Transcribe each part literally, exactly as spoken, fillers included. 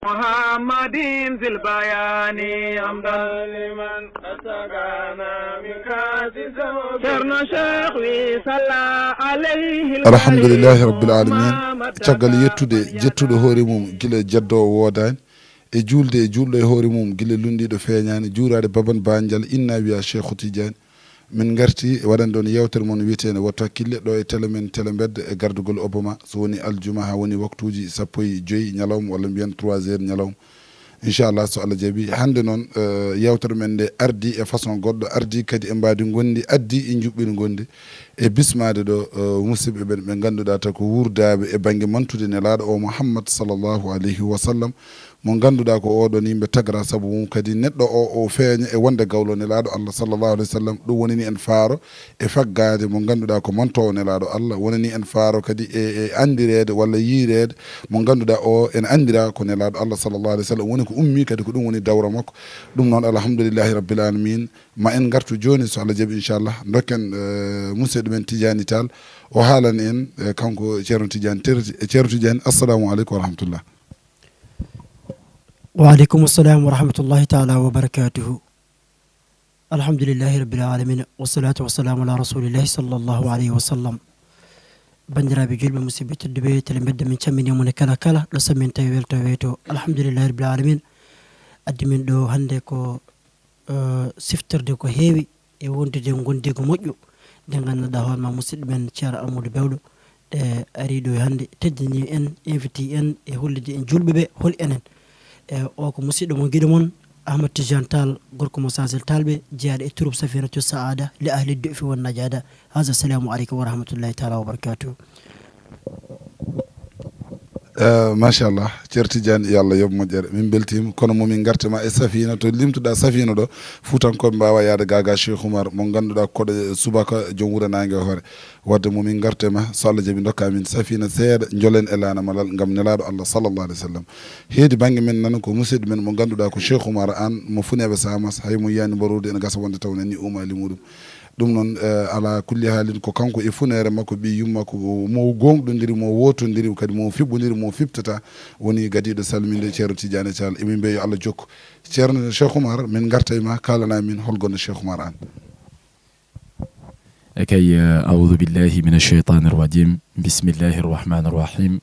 محمد في البيان حمدا لمن أسقانا من كاس ذوق. Ceerno Cheikh wi salla alayhi. Alhamdulillahi rabbil alamin. Caggal yettude jettuɗo hoore mum gila jeddo woodaani, e juulde e juulɗo e hoore mum gila lunndiiɗo feeñaani, juuraade Baban Bandial, inna wiya Cheikhu Tidiane. Min ngarti waɗande on yeewtere mon wiyeteende Wattu Hakkille ɗo e tele men, Tele Mbedda, e gardugol Obama, so woni aljuma haa woni waktuuji sappo e joy ñalawma walla mbiyen trois heures ñalawma. Inchallah, so Allah jaɓi. Hannde noon, eh, yeewtere men nde ardi e façon goɗɗo, ardi kadi e mbaadi ngonndi, addi e njuɓɓudi ngonndi, e bismaade ɗo, eh, musidɓe ɓen ɓe ngannduɗaa ta ko wuurdaaɓe e bannge mantude Nelaaɗo o Muhammad sallallahu alayhi wa sallam, mo ngannduɗaa ko oɗon yimɓe tagra sabu mum kadi neɗɗo o, o feeña e wonde gawlo Nelaaɗo Allah sallallahu alayhi wa sallam. Ɗum wonani en faaro e faggaade mo ngannduɗaa ko mantoowo Nelaaɗo Allah, wonani en faaro kadi e, e anndireede walla yiyreede mo ngannduɗaa o ene anndira ko Nelaaɗo Allah sallallahu alayhi wa sallam, woni ko ummi kadi ko ɗum woni dawra makko. Ɗum noon, alhamdulillahi rabbil alamin, ma en ngartu jooni so Allah jaɓi inchallah, ndokken, eh, musidɗo men Tidiane Tall, o haalana en, eh, kanko Ceerno Tidiane Terti, eh, Ceerno Tidiane, assalamu aleykum wa rahmatullah. Wa aleykum assalam wa rahmatullahi taala wa barakatuhu. Alhamdulillahi rabbil alamin, wassalatu wassalamu ala rasulillahi sallallahu alayhi wa sallam. Banndiraaɓe juulɓe, musidɓe tedduɓe, Tele Mbedda, min calminii mon e kala kala ɗo sammin tawi welto weeto. Alhamdulillahi rabbil alamin. Addi min ɗo hannde ko, eh, siftirde ko heewi e wondude e ngondiigu moƴƴo nde ngannduɗaa hoore ma musidɗo men Ceerno Almuudu Bewɗo, e ari ɗo hannde, teddini en, invité en e hollidi en juulɓe ɓe hol enen. E o ko musidɗo mo giɗo mon, Ahmad Tidiane Tall, gorko mo Sasel Talɓe, jeyaaɗo e troupe Safinatu Saada li ahli du'fi wan najada. Haza, assalamu aleykum wa rahmatullahi taala wa barakatuh. Eh, machallah, Ceerno Tidiane, yo Allah yoɓ moƴƴere. Min mbeltiima, kono mo min ngarti ma e Safina, to limtuɗaa Safina ɗo, Fuutankooɓe mbaawa yahde gaa gaa Cheikh Oumar, mo ngannduɗaa koɗo subaka joom wuro naange hoore. Wadde mo min ngarti ma, so Allah jaɓi, ndokka min Safina seeɗa, njolen e laana malal ngam Nelaaɗo Allah sallallahu alayhi wa sallam. Heedi bannge men nana ko musidɗo men mo ngannduɗaa ko Cheikh Oumar Anne mo Funeeɓe Samas, hay mo yiyaani mbaruude ene gasa wonde taw nani umaali muɗum. Ɗum noon, eh, ala kulli haalin, ko kanko e funeere makko, ɓiy yumma makko, mo goongɗondiri, mo wootondiri, kadi mo fiɓɓondiri, mo fiɓtata, woni gadiiɗo salminde Ceerno Tidiane Tall. Emin mbiya yo Allah jokku. Ceerno Cheikh Oumar, min ngarta e ma, kaalana min hol gonɗo Cheikh Oumar Anne. Okay, eh, أعوذ بالله من الشيطان الرجيم. بسم الله الرحمن الرحيم.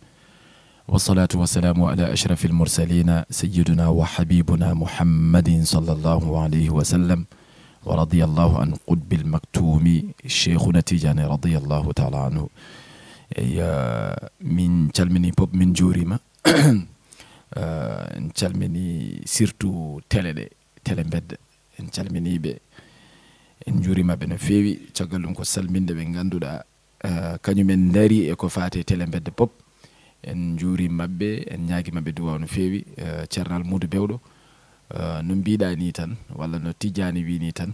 والصلاة والسلام على أشرف المرسلين سيدنا وحبيبنا محمد صلى الله عليه وسلم، ورضي الله عن قطب المكتوم شيخنا تيجاني رضي الله تعالى عنه. Eyya, min calmini pop, min juurima. Eh, en calmini surtout télé ɗe, Tele Mbedda. En calmini ɓe, en juurima ɓe no feewi. Caggal ɗum ko salminde ɓe ngannduɗaa, eh, kañumen ndaari e ko faati e Tele Mbedda pop. En njuuri maɓɓe, en ñaagi maɓɓe duwaaw no feewi. Eh, Ceerno Almuudu Bewɗo, eh, no mbiɗa ni tan, walla no Tijjaani wi ni tan,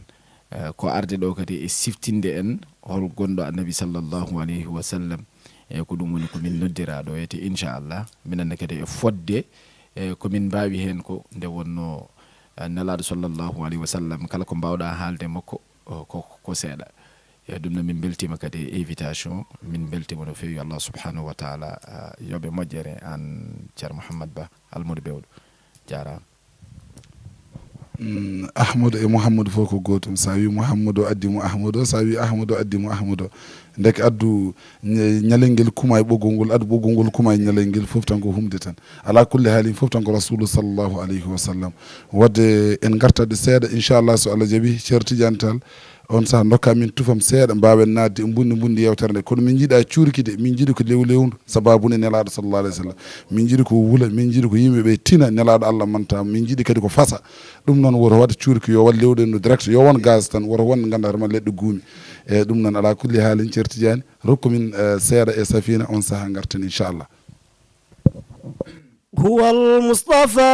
eh, ko arde ɗo kadi e siftinde en hol gonɗo Annabi sallallahu alayhi wa sallam. E ko ɗum woni ko min noddiraɗo, ete inchallah, minen ne kadi e fodde, e ko min mbaawi heen ko nde wonno, eh, Nelaaɗo sallallahu alayhi wa sallam, kala ko mbaawɗa haalde makko, o, ko, ko seeɗa. E ɗum noon, min mbeltiima kadi e invitation, min mbeltiima no feewi. Allah subhanahu wa taala, ah, yoɓe moƴƴere aan Ceerno Mouhammad Ba Almuudu Bewɗo. Jaaraama. Mm, Ahmadu e Mouhammadu fof ko gootum. So a wii Mouhammadu o, addi mo Ahmadu o, so a wii Ahmadu o, addi mo Ahmadu o. Ndeke addu ña-, ñalel ngel kuma e ɓoggol ngol, addu ɓoggol ngol kuma e ñalel ngel, fof tan ko humde tan. Ala kulli haalin, fof tan ko Rasulu sallallahu alayhi wa sallam. Wadde en ngartat ɗo seeɗa, inchallah, so Allah jaɓi, Ceerno Tidiane Tall, on saha ndokka min tufam seeɗa, mbaawen naatde e mbundi mbundi yewtere nde. Kono min njiɗa cuurki de, min njiɗi ko lew lewndu, sababu nde Nelaaɗo sallallahu alayhi wa sallam. Min njiɗi ko wula, min njiɗi ko yimɓe ɓe tina Nelaaɗo Allah manta, min njiɗi kadi ko fasa. Ɗum noon woto waɗ cuurki, yo waɗ lewɗe ndu direct, yo won gaz tan, woto won nganndaa hoore ma leɗɗe guumi. E ɗum noon, ala kulli haalin, Ceerno Tidiane, rokku min, eh, seeɗa e Safina, on saha ngarten, inchallah. هو المصطفى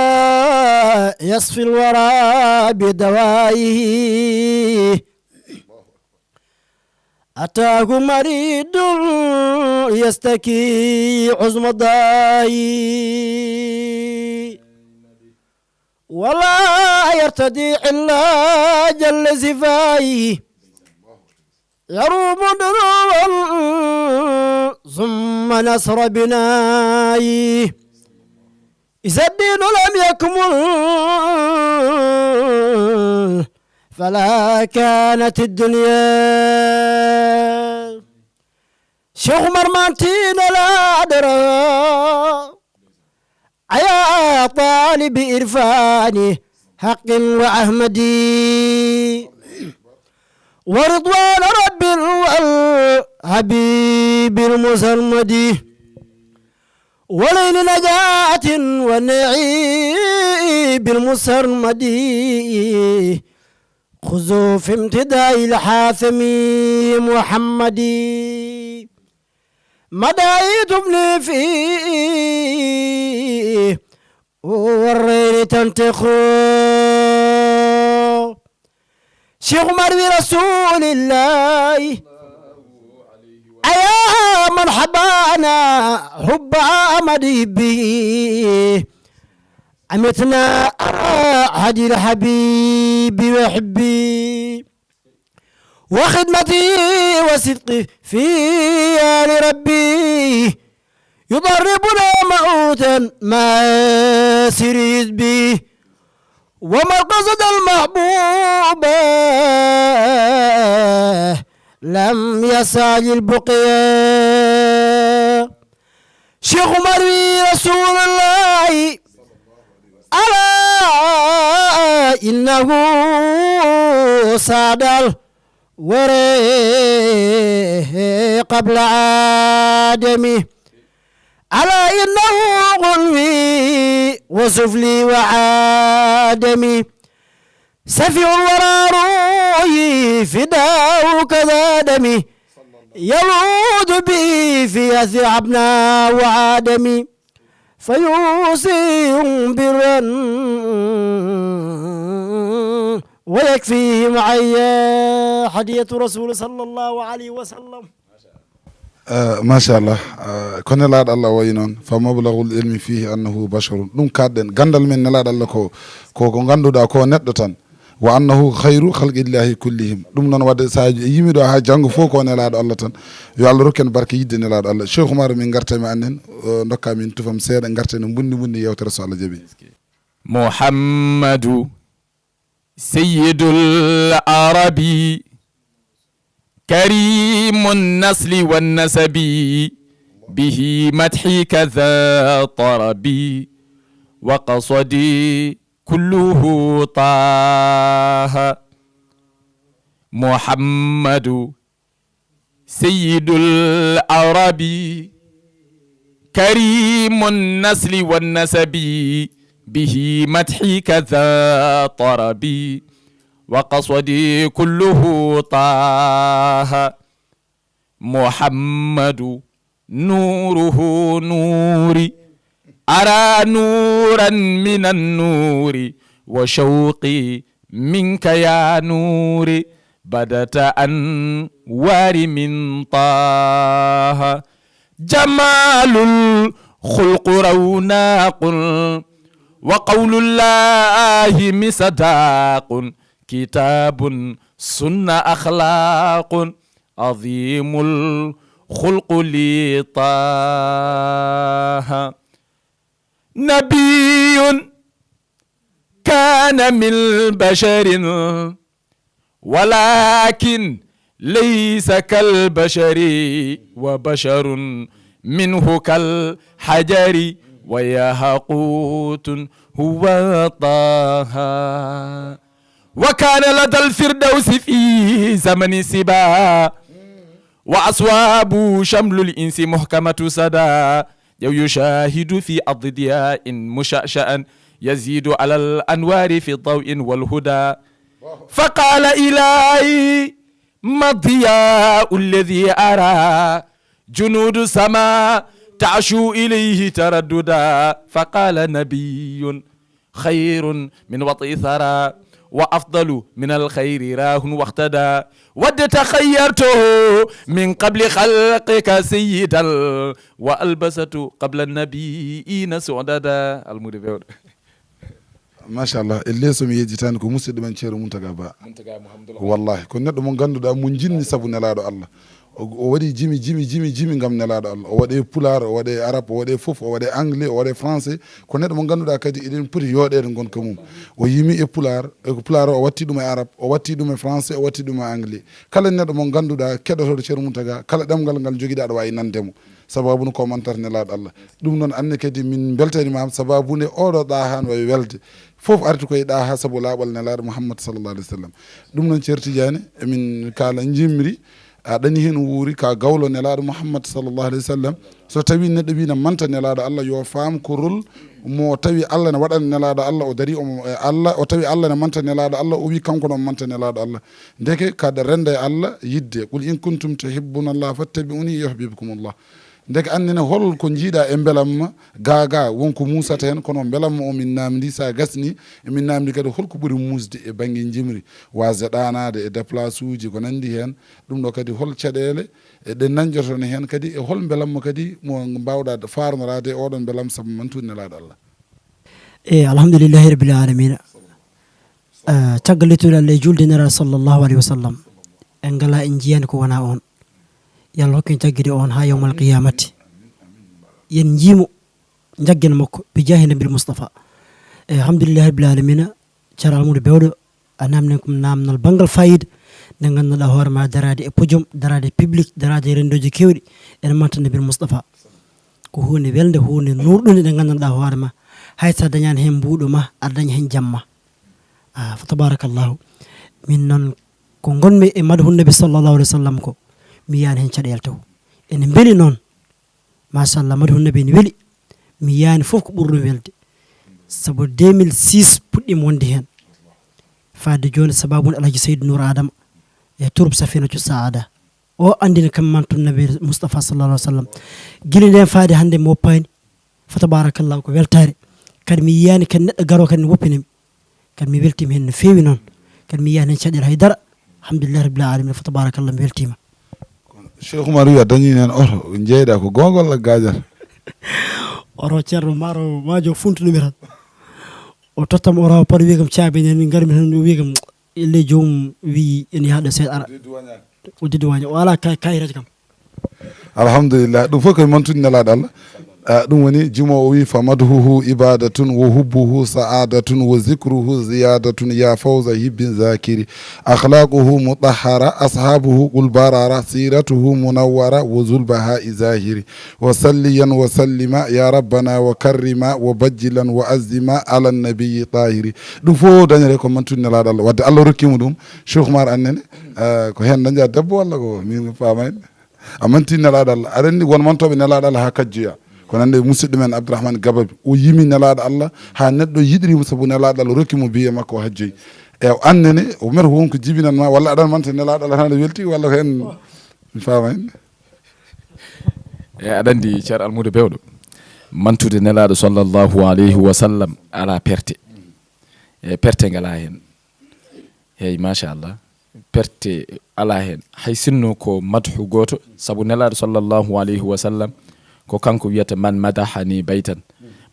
يصفي الورى بدوائه. أتاه مريض يستكي عظم دائه. ولا يرتدي إلا جل صفائه. يروم دروا ثم نصر بنائه. إذا الدين لم يكمل فلا كانت الدنيا. شيخ مرمانتين لا درى أيا طالب إرفان حق وأحمد، ورضوان رب والحبيب المسرمد، وليل نجاة والنعيم المسرمد. خذوا في امتداء الحاتم محمد. مدائي تبني فيه والرين تنتخو. شيخ مروي رسول الله، أيا من حبانا حب أحمد به، أمتنا على هدي الحبيب وحبي، وخدمتي وصدقي في آل ربي، يضربنا موتا ما سريت به، وما القصد المحبوب لم يسع للبقيا. شيخ مروي رسول الله، ألا إنه ساد الورى قبل آدم. ألا إنه غلوي وسفلي وآدمي. سفي الورى روحي فداؤك ذا دمي. يلوذ بي في أثر أبناء وآدمي. فيوصيهم برا ويكفيهم عيا. هدية رسول صلى الله عليه وسلم. Eh, machallah. Eh, ko nelaaɗo Allah wayi noon, fa mablagul ilmi fihi annahu basharun. Ɗum kaɗɗen, ganndal men nelaaɗo Allah ko, ko, ko ngannduɗaa ko neɗɗo tan. Wa annahu khayru khalqillahi kullihim. Ɗum noon waɗde so a yimi ɗo haa janngo fof ko nelaaɗo Allah tan. Yo Allah rokku en barke yidde nelaaɗo Allah. Cheikh Oumar, min ngarta mi annen, eh, ndokka min tufam seeɗa, ngarta en mbundi mbundi yewtere so Allah jaɓi. محمد سيد العرب كريم النسل والنسب، به مدحي كذا طربي وقصدي كله طه. محمد سيد العرب كريم النسل والنسب، به مدحي كذا طربي وقصدي كله طه. محمد نوره نوري، أرى نورا من النور، وشوقي منك يا نوري، بدت أنواري من طه. جمال الخلق رونق، وقول الله مصداق، كتاب سنة أخلاق، عظيم الخلق لطه. نبي كان من بشر، ولكن ليس كالبشر، وبشر منه كالحجر، وياقوت هو طه. وكان لدى الفردوس في زمن سبا، وأصواب شمل الإنس محكمة سدا، يشاهد في أرض ضياء مشعشعا، يزيد على الأنوار في ضوء والهدى. فقال إلهي ما الضياء الذي أرى، جنود السماء تعشو إليه ترددا. فقال نبي خير من وطء ثرى، وأفضل من الخير راه واقتدى. ود تخيرته من قبل خلقك سيدا، وألبست قبل النبيين سعددا. Almuudo Bewɗo. Machallah, e leeso mi yejjitaani ko musidɗo men Ceerno Muntaga Ba. Muntaga Muhammadul Wallahi, ko neɗɗo mo ngannduɗaa mo njinmi sabu nelaaɗo Allah. O o waɗi jimi, jimi, jimi, jimi ngam Nelaaɗo Allah. O waɗe Pulaar, o waɗe Arab, o waɗe fof, o waɗe Anglais, o waɗe Français. Ko neɗɗo mo ngannduɗaa kadi eɗen poti yooɗeede ngonka mum. O yimi e Pulaar, e ko Pulaar o, o watti ɗum e Arab, o watti ɗum e Français, o watti ɗum e Anglais. Kala neɗɗo mo ngannduɗaa keɗotooɗo Ceerno Muntaga, kala ɗemngal ngal jogiɗaa aɗa waawi nande mo. Sababu no ko mantata Nelaaɗo Allah. Ɗum noon anne kadi min mbeltanimaama sababu nde oɗo ɗaha no wawi welde. Fof arti koye ɗaha sabu laaɓal Nelaaɗo Muhammad sallallahu alaihi wasallam. Ɗum noon Ceerno Tidiane, emin kaala njimri, a dañi heen wuuri ka gawlo Nelaaɗo Muhammad sallallahu alaihi wasallam. So tawi neɗɗo wi na manta Nelaaɗo Allah, yo faam ko rôle mo tawi Allah ne waɗana Nelaaɗo Allah, o dari omo e Allah, o tawi Allah ne manta Nelaaɗo Allah, o wi kanko ne omo manta Nelaaɗo Allah. Ndeke kaɗa renda e Allah yidde. "Qul in kuntum tuhibbuna Allah fattabi'uni yuhbibkumullah." Ndeke annene hol ko njiiɗa e mbelamma gaga wonko muusata heen, kono mbelamma o min namdi sa gasni, emin namdi kadi holko ɓuri muusde e bannge njimri, wasde ɗaanaade e déplace uji ko nandi heen. Ɗum ɗo kadi hol caɗeele e ɗe nanjotono heen kadi e hol mbelamma kadi mo mbawɗa farnoraade e oɗon mbelamma sabu mantude Nelaaɗo Allah? E alhamdulillahi rabbil alamina. Ah, caggal lettude Allah e julde Nelaaɗo sallallahu alaihi wasallam, en ngala en jiyani ko wona on. Yo Allah hokku en jaggude on ha yawmal qiyamati. Yen jiimo jaggen makko bi jahi nabil Mustafa. E alhamdulillahi rabbil alamina. Ceerno Almuudo Bewɗo, a namnen kam namnal banngal fayida nde ngannduɗaa hoore ma daraade e podium, daraade e public, daraade e renndooji keewɗi, ene manta nabil Mustafa. Ko huunde welnde, huunde nuurɗunde nde ngannduɗaa hoore ma, hay so a dañaani heen mbuuɗo ma, aɗa daña heen jamma. Ah, fa tabarakallahu. Min noon ko ngonmi e madhu nabi sallallahu alaihi wasallam ko, mi yiyaani heen caɗeele taw. Ene mbeli noon. Machallah, madhu nabi ene weli. Mi yiyaani fof ko ɓuri ɗum welde. Sabu deux mille six puɗɗiimi wonde heen. Faade jooni sababu nde Alhaji Seydi Nour Adama e troupe Safinatu Saada. O anndini kam mantu nabi Mustafa sallallahu alaihi wasallam. Gila nden faade hannde mi woppaani. Fa tabarakallah ko weltaare. Kadi mi yiyaani kadi neɗɗo garo kadi ne woppinami. Kadi mi weltiima heen no feewi noon. Kadi mi yiyaani heen caɗeele hay dara. Alhamdulillahi rabbil alamina, fa tabarakallah, mi weltiima. Cheikh Oumar wi a dañi heen oto, jeyɗa ko goonga walla gaaƴata? Oto ceerno maaro waajo funtunumi tan. O tottam oto par wi kam caabi nen min ngarmi tan wi kam elle joomum wi ene yaha ɗo seeɗa ara. O diddi waña o ala kay kayitaji kam. Alhamdulillah, ɗum fof koye mantude Nelaaɗo Allah. Ah, ɗum woni jimo o wi: "Fa madhuhu ibadatun wa hubbuhu sa'adatun wa zikruhu ziyadatun ya fawza hibbin zakiri. Akhlaquhu mutahhara, ashabuhu qul barara, siratuhu munawwara wa zulbaha i zahiri. Wa salliyan wa sallima ya rabbana wa karrima wa bajjilan wa azzima ala nabiyyi tahiri." Ɗum fof dañere ko mantude Nelaaɗo Allah. Wadde Allah rokkimo ɗum, Cheikh Oumar annene, ah, ko heen daña debbo walla ko min faama en? A manti Nelaaɗo Allah. Aɗa anndi won mantooɓe Nelaaɗo Allah haa kajjoya. Ko nande musidɗo men Abdourahmane Gababi. O yimi Nelaaɗo Allah haa neɗɗo yiɗiri mo sabu Nelaaɗo Allah rokki mo biye makko o hajjoyi. E o annene, o meta ko won ko jibinan ma, walla aɗa manta Nelaaɗo Allah haa nde welti, walla ko en mi faama en. E aɗa anndi Ceerno Almuudo Bewɗo, mantude Nelaaɗo sallallahu alayhi wa sallam alaa perte. E perte ngalaa heen. Eey, machallah. Perte alaa heen. Hay sinno ko madhu gooto, sabu Nelaaɗo sallallahu alayhi wa sallam ko kanko wiyata: "Man madahani baytan."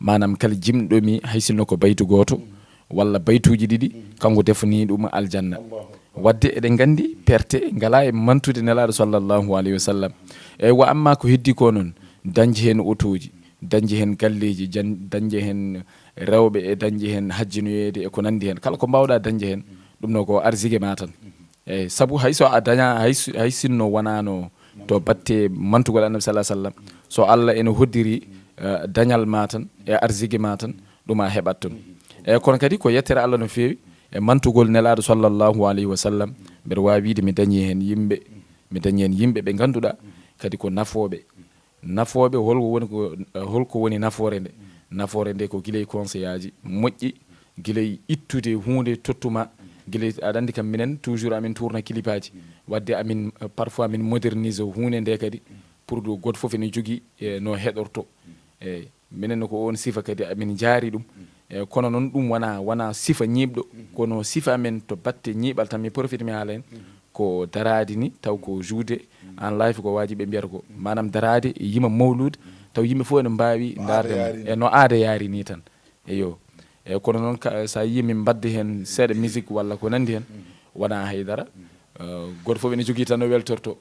Maanaam kala jimɗo mi, hay sinno ko baytu gooto walla baytuuji ɗiɗi, kanko defanii ɗum aljanna. Wadde eɗen nganndi perte ngalaa e mantude Nelaaɗo sallallahu alayhi wa sallam. Eey, wa amma ko heddi ko noon, dañde heen otooji, dañde heen galleeji, jan-, dañde heen rewɓe e dañde heen hajjinoyeede e ko nanndi heen. Kala ko mbaawɗaa dañde heen, ɗum ɗo ko arsike ma tan. Eey, sabu hay so a daña, hay so, hay sinno wonaano to batte mantugol Annabi sallallahu alaihi wasallam, so Allah ene hoddiri, eh, dañal ma tan e arsike ma tan, ɗum a heɓat toon. Eey, kono kadi ko yettere Allah no feewi e mantugol Nelaaɗo sallallahu alaihi wasallam. Mbeɗa waawi wiide mi dañi heen yimɓe, mi dañi heen yimɓe ɓe ngannduɗaa kadi ko nafooɓe. Nafooɓe, holko woni ko, holko woni nafoore nde? Nafoore nde ko gila e conseil aji moƴƴi, gila e ittude huunde tottu ma, gila e, aɗa anndi kam minen toujours amin tourna clip aji. Wadde amin, eh, parfois min modernise huunde nde kadi pour ɗo gooto fof ene jogii, eh, no heɗorto. Eey, minen ko oon sifa kadi amin njaari ɗum. Eh, kono noon ɗum wona, wona sifa ñiiɓɗo, kono sifa men to batte ñiiɓal tan mi profite mi haala heen. Ko daraade ni taw ko joude en live ko waaji ɓe mbiyata ko. Maanaam daraade e yima mawluud taw yimɓe fof ene mbaawi ndaarde ma. E no aada yaari ni tan. Eyo. E kono noon ka, so a yii min mbadde heen seeɗa musique walla ko nanndi heen, wona haydara. Eh, gooto fof ene jogii tan no weltorto.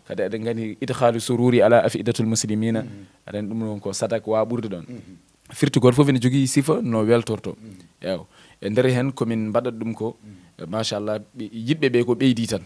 Kadi eɗen nganndi idkhaalu sururi ala afidatul muslimina. Aɗen ɗum ɗon ko sadak waɓurde ɗon. Firti gooto fof ene jogii sifa no weltorto. Eew. E nder heen ko min mbaɗat ɗum ko, machallah, ɓe, yiɗɓe ɓe ko ɓeydi tan.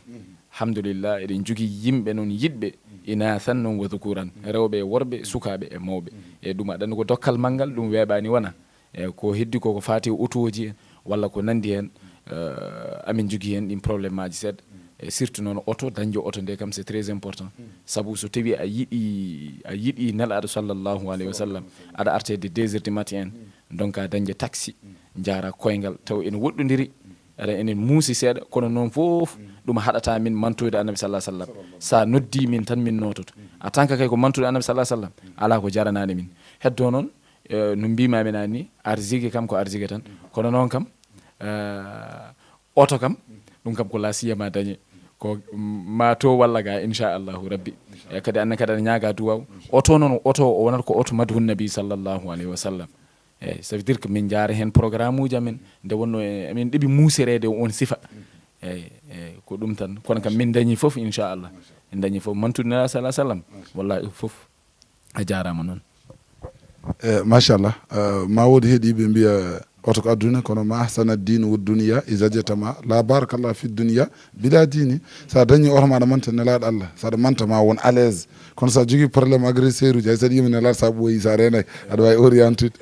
Alhamdulillah, eɗen jogii yimɓe noon yiɗɓe, inathan noon wa dhukuran, rewɓe e worɓe, sukaaɓe e mawɓe. E ɗum aɗani ko dokkal manngal, ɗum weeɓaani wona. E ko heddi ko, ko faati e otooji en, walla ko nanndi heen, eh, amin jogii heen ɗin problème aji seeɗa. E surtout noon oto, dañde oto nde kam, c'est très important. Sabu so tawi a yiɗi, a yiɗi Nelaaɗo sallallahu alayhi wa sallam, aɗa arta hedde deux heures du matin en, donc a dañde taxi, njaara koyngal, taw ene woɗɗondiri, aɗa enen muusi seeɗa, kono noon fof ɗum haɗata min mantoyde Annabi sallallahu alayhi wa sallam. Sa noddi min tan min noototo. En tant que kay ko mantude Annabi sallallahu alayhi wa sallam, alaa ko jaranaani min. Heddo noon, eh, no mbima min ani, arziki kam ko arziki tan. Kono noon kam, eh, oto kam, ɗum kam ko la siyama dañe. Ko ma to walla ga, inchallahu rabbi. E kadi anna kadi aɗa ñaaga duwaw. Oto noon, oto o wonata ko oto madhun nabi sallallahu alayhi wa sallam. Eyyi, ça veut dire que min njaara heen programme uji amen, nde wonno e, emin ɗeɓi muusireede on sifa. Eyyi, eyyi, ko ɗum tan. Kono kam min dañi fof, inchallah. Min dañi fof. Mantude Nela sallallahu alayhi wa sallam. Wallahi fof. A jaaraama noon. E, machallah. Eh, ma woodi heɗiiɓe mbiya oto ko aduna, kono ma ahsana diinu wa dunya, iza jatama, la barakallah fi dunya, bila diini. Sa dañi oto ma aɗa manta Nelaaɗo Allah, saɗa manta ma won à l'aise. Kono sa jogii problème agresseur uji, hay saɗa yima Nelaaɗo sa ɓooyi, sa reenay, aɗa waawi orientude.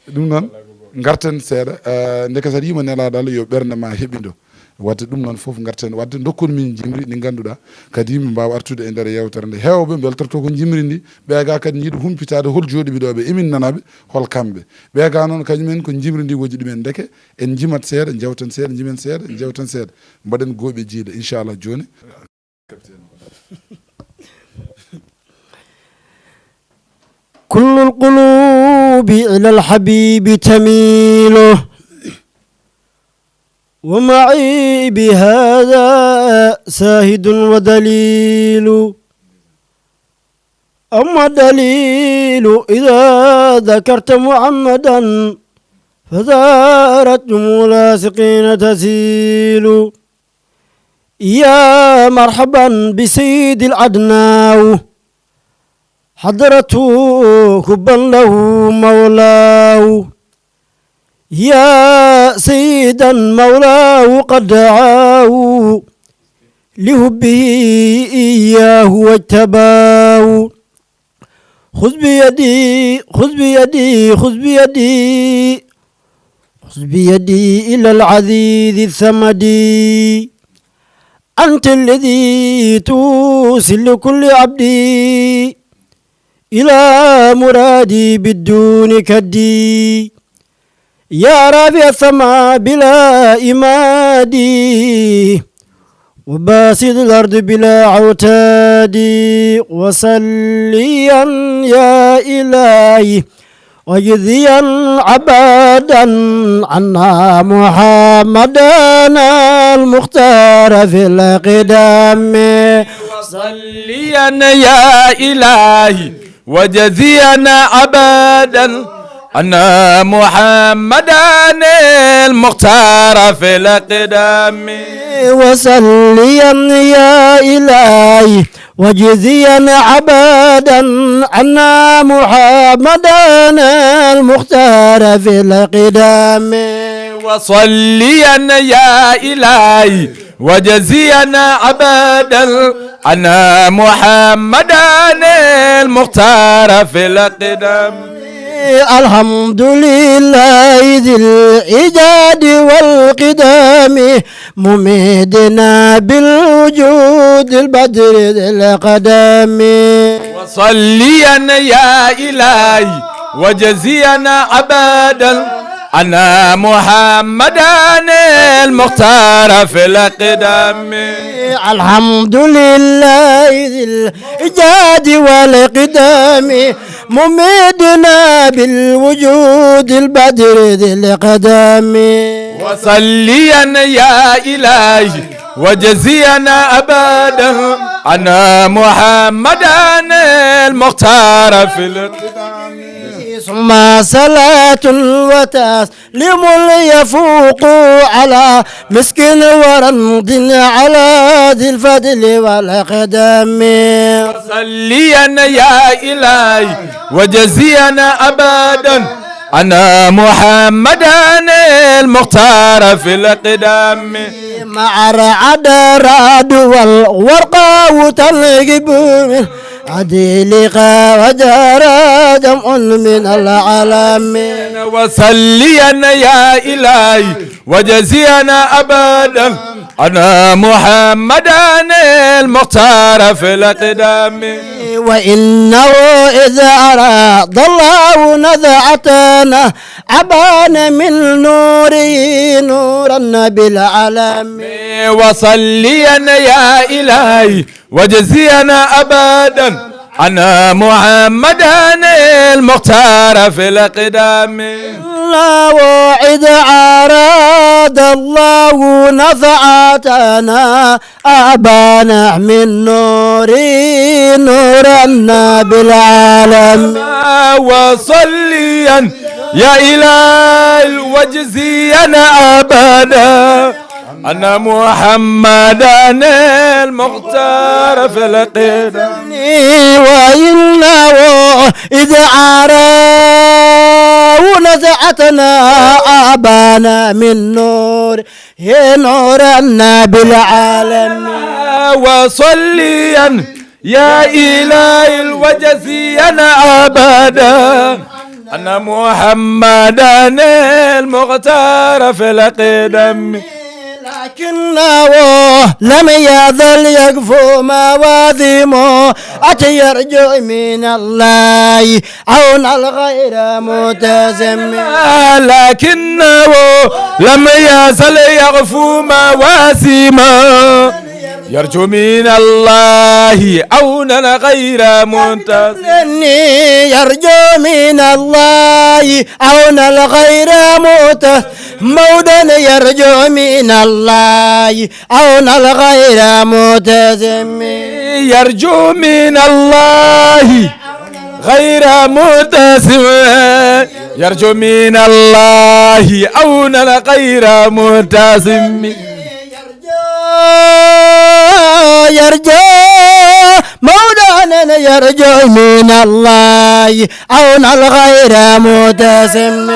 Ɗum noon, ngarten seeɗa, eh, ndeke saɗa yima Nelaaɗo Allah, yo ɓernde ma heɓindo. Wadde ɗum noon fof ngarten, wadde ndokkon min jimri ndi ngannduɗaa, kadi yimɓe mbaawa artude e nder yeewtere nde. Heewɓe mbeltorto ko jimri ndi, ɓe ga kadi njiɗi humpitaade hol jooɗiiɓe ɗo ɓe, emin nanaɓe, hol kamɓe. Ɓe ga noon kañumen ko jimri ndi woji ɗumen, ndeke en jimat seeɗa, jewten seeɗa, jimen seeɗa, jewten seeɗa. Mbaɗen gooɓe jiiɗa, inchallah jooni. كل القلوب إلى الحبيب تميل، ومعي بهذا شاهد ودليل. أما الدليل إذا ذكرت محمدا، فزارت جموع العاشقين تسيل. يا مرحبا بسيد العدناو، حضرته حبا له مولاه. يا سيدا مولاه قد دعاه، لحبه إياه واجتباه. خذ بيدي، خذ بيدي، خذ بيدي، خذ بيدي إلى العزيز الصمد. أنت الذي توصل لكل عبدي إلى مرادي بدون كدي. يا رافع السماء بلا إمادي، وباسط الأرض بلا عوتاد، وصليا يا إلهي وجزيا أبدا عنا محمدا المختار في القدم. وصليا يا إلهي وجزيا أبدا أن محمدا المختار في القدم. وصليا يا إلهي وجزيا أبدا أن محمدا المختار في القدم. وصليا يا إلهي وجزيا أبدا أنا محمدا المختار في القدم. الحمد لله ذي الإيجاد والقدم، مميدنا بالوجود البدر ذي القدم. وصليا يا إلهي وجزيا أبدا أنا محمدا المختار في القدم. الحمد لله ذي الإيجاد والقدم، مميدنا بالوجود البدر ذي القدم. وصليا يا إلهي وجزيا أبدا أنا محمدا المختار في القدم. ثم صلاة وتسليم يفوق على مسك ورند على ذي الفضل والقدم. صليا يا إلهي وجزيا أبدا أنا محمدا المختار في القدم. مع العد رعد والورقاء تلقب من عديلك وجرى جمع من العالمين. وصليا يا إلهي وجزيا أبدا أنا محمدا المختار في القدم. وإنه إذ أراد الله نزعتنا أبان من نوره نورا بالعالمين. وصليا يا إلهي وجزيا أبدا أنا محمدا المختار في القدم. الله إذ أراد الله نفعتنا أبانا من نوره نورا بالعالم. وصليا يا إلهي وجزيا أبدا أن محمدا المختار في القدم. وإنه إذ أراه نزعتنا أبانا من نور هي نورا بالعالم. وصليا يا إلهي وجزيا أبدا أن محمدا المختار في القدم. لكنه لم يزل يقف موازمه أتى يرجو من الله عون الغير متزم. لكنه لم يزل يقف موازمه يرجو من الله عونا غير منتظم. يرجو من الله عونا غير منتظم. مودا يرجو من الله عونا غير منتظم. يرجو من الله غير منتظم. يرجو من الله عونا غير منتظم. يرجو مولانا يرجو من الله عونا غير متسم.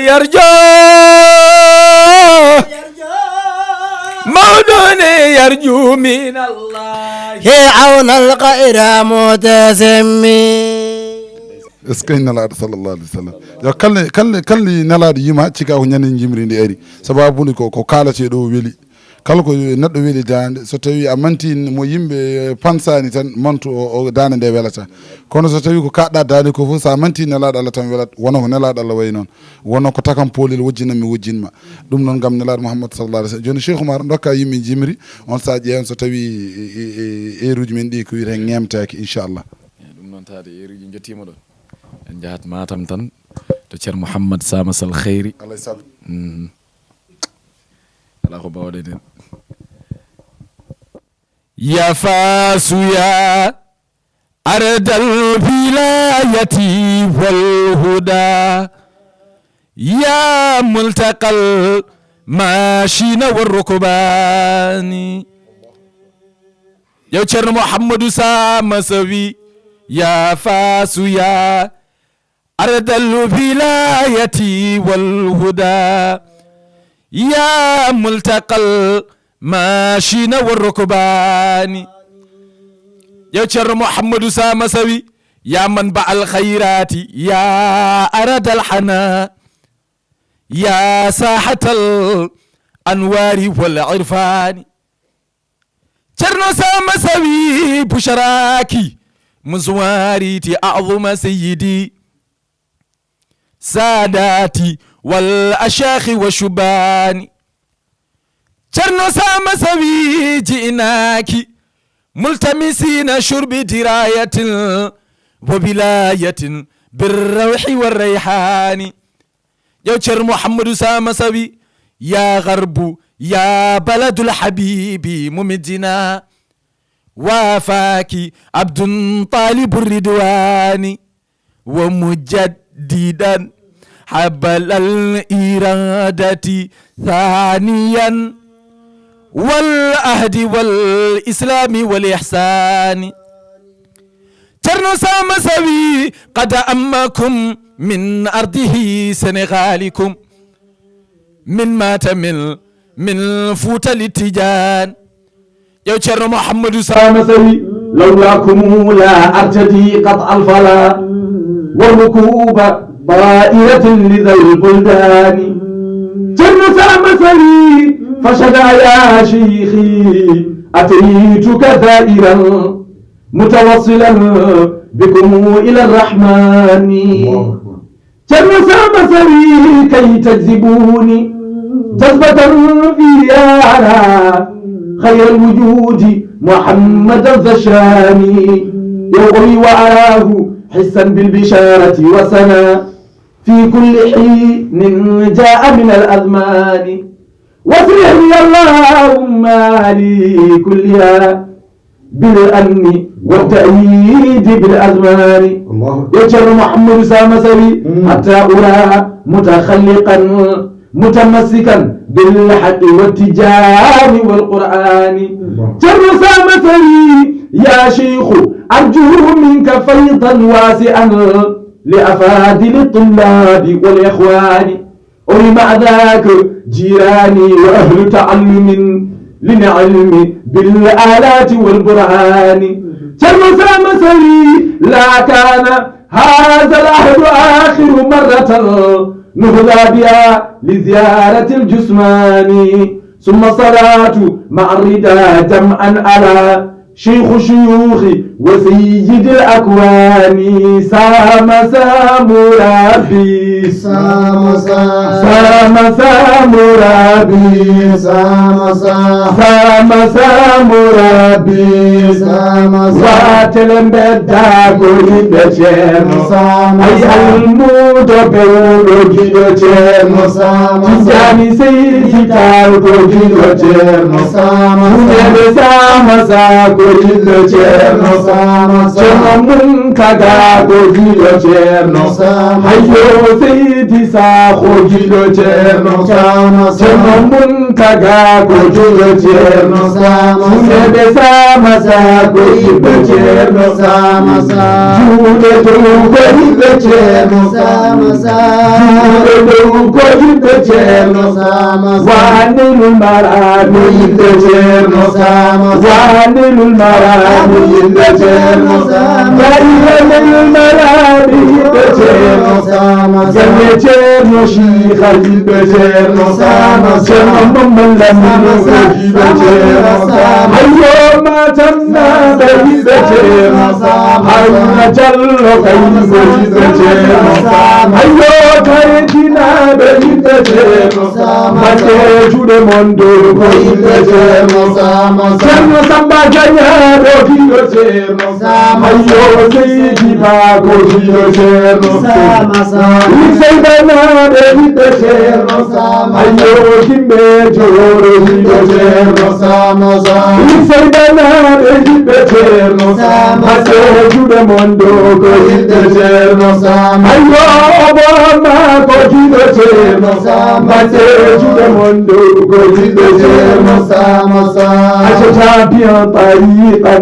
يرجو مولانا يرجو من الله عونا غير متسم. Est-ce que Nelaaɗo sallallahu alaihi wasallam? Yo kalne kalne kalne Nelaaɗo yima cika ko ñande jimri ndi ari. Sababu ni ko ko kaalate ɗo weli. Kala ko neɗɗo weli daande, so tawi a manti mo yimɓe pansani tan, mantu o, o daande nde welata. Kono so tawi ko kaɗɗa daande ko fof, sa manti Nelaaɗo Allah tan welat, wona ko Nelaaɗo Allah wayi noon. Wona ko takam poolel wojjinanmi wojjinma. Ɗum noon gam Nelaaɗo Muhammad sallallahu alaihi wasallam. Jooni Cheikh Oumar, dokka yimɓe jimri, on sa ƴeewan so tawi e, e, e, heure uji men ɗi ko wiyete ñeemtaaki, inchallah. Eyi, ɗum noon taade heure uji jottiima ɗo. En njahat Matam tan, to Ceerno Mouhammad Sama Sal Kheyri. Allah e sago. Mhm. Alaa ko mbaawɗen heen. Ya Fasu ya ardal wilayati wal huda, ya multaqal mashina war rukbani. Yow Ceerno Mouhamadou Sama Sawi, ya Fasu ya أرض الولاية والهدى، يا ملتقى الماشين والركبان. Yow Ceerno Mouhamadou Sama Sawi, يا منبع الخيرات، يا أرض الحنى، يا ساحة الأنوار والعرفان. Ceerno Sama Sawi بشراك مزواريتي أعظم سيدي ساداتي والأشاخ والشبان. Ceerno Sama Sawi جئناك ملتمسين شرب دراية وولاية بالروح والريحان. Yow Ceerno Mouhamadou Sama Sawi, يا غرب يا بلد الحبيب ممدنا، وافاك عبد طالب الرضوان، ومجدد ديدا حبل الإرادة ثانيا والعهد والإسلام والإحسان. Ceerno Sama Sawi قد أمكم من أرضه سنغالكم من ماتم من فوت للتجان. Ƴeew Ceerno Mouhamadou Sama Sawi. لولاكم لا أرتدي قطع الفلا وركوب طائرة لذا البلدان. Ceerno Sama Sawi فشدا يا شيخي أتيتك ثائرا متوصلا بكم إلى الرحمن. Ceerno Sama Sawi كي تجذبوني جذبة في أرى خير الوجود محمدا ذا الشان. Yo o wi وأراه حسا بالبشارة وسنا في كل حين جاء من الأزمان. وأصلح لي اللهم لي كلها بالأمن والتأييد بالأزمان. الله. Yo Ceerno Mouhamadou Sama Sawi. Mm. حتى أرى متخلقا متمسكا بالحق والتجان والقرآن. الله. Ceerno Sama Sawi يا شيخ أرجو منك فيضا واسعا لأفاضل الطلاب والإخوان. O wi مع ذاك جيراني وأهل تعلم للعلم بالآلات والبرهان. Ceerno Sama Sawi لا كان هذا العهد آخر مرة نهدى بها لزيارة الجثمان. ثم الصلاة مع الرضا جمعا على شيخ الشيوخ وسيد الأكوان. Sama Samu Rabbi. Sama Sa. Sama Samu Rabbi. Sama Sa. Sama Samu Rabbi. Sama Sa. Wa tele mbedda ko yimɓe Ceerno. Sama Ay Sa. Almuudo bewɗo giɗo Ceerno. Sama Sa. Tijani Seydi Taal ko giɗo Ceerno. Sama Sa. Hunde Sama Sa ko giɗo Ceerno. Sama Sa. Ceerno Muntaga ko giɗo Ceerno. Sama Sa. Hayyo Seydi Sa ko giɗo Ceerno. Sama Sa. Ceerno Muntaga ko giɗo Ceerno. Sama Sa. Hunde Sama Sa ko giɗo Ceerno. Sama Sa. Juuɗe dow ko giɗo Ceerno. Sama Sa. Juuɗe dow ko giɗo Ceerno. Sama Sa. Wanilul Marami yimɓe Ceerno. Sama Sa. Wanilul Marami yimɓe Ceerno. Sama Sa. Dalilanil Marami yimɓe Ceerno. Sama Sa. Galle Ceerno Shiikha yimɓe Ceerno. Sama Sa. Ceerno Mamman Lamine Sama Sa. Yimɓe Ceerno. Sama Sa. Hayyo Matam naaɓe yimɓe Ceerno. Sama Sa. Haruna Jallo kay ko yimɓe Ceerno. Sama Sa. Hayyo Kaydi naaɓe yimɓe Ceerno. Sama Sa. Mbaɗe juuɗe mon dow ko yimɓe Ceerno. Sama Sa. Ceerno Samba Gagnaaɗo giɗo Ceerno. Sama Sa. Hayyo Seydi Ba ko giɗo Ceerno. Sama Sa. Limsey Banaaɓe yimɓe Ceerno. Sama Sa. Hayyo Gimbe Jooro yimɓe Ceerno. Sama Sa. Limsey Banaaɓe yimɓe Ceerno. Sama Sa. Mbaɗe juuɗe mon dow ko yimɓe Ceerno. Sama Sa. Hayyo Obama ko giɗo Ceerno. Sama Sa. Mbaɗe juuɗe mon dow ko yimɓe Ceerno. Sama Sa. أتت بطريقا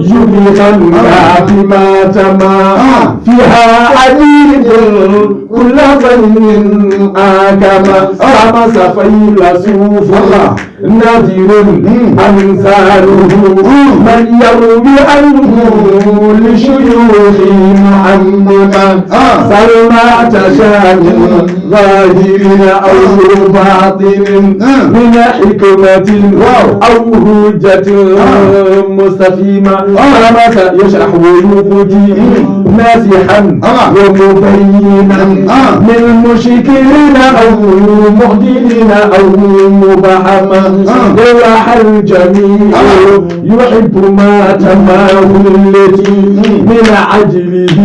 يبغي من بعد ما تما فيها عديد كل ظن آكما. Sama Sa فيلسوف نادر أمثاله من يروي عنه لشيوخ معمما. سل ما تشاء من ظاهر أو باطن من حكمة أو حجة مستفهمة. Sama Sa يشرح ويبدي نازحا ومبينا من مشكلين أو معدلين أو مبهما. يرحل الجميع يحب ما تماه التي من أجله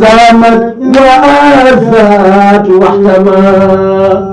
سامت وآذت واحتمت.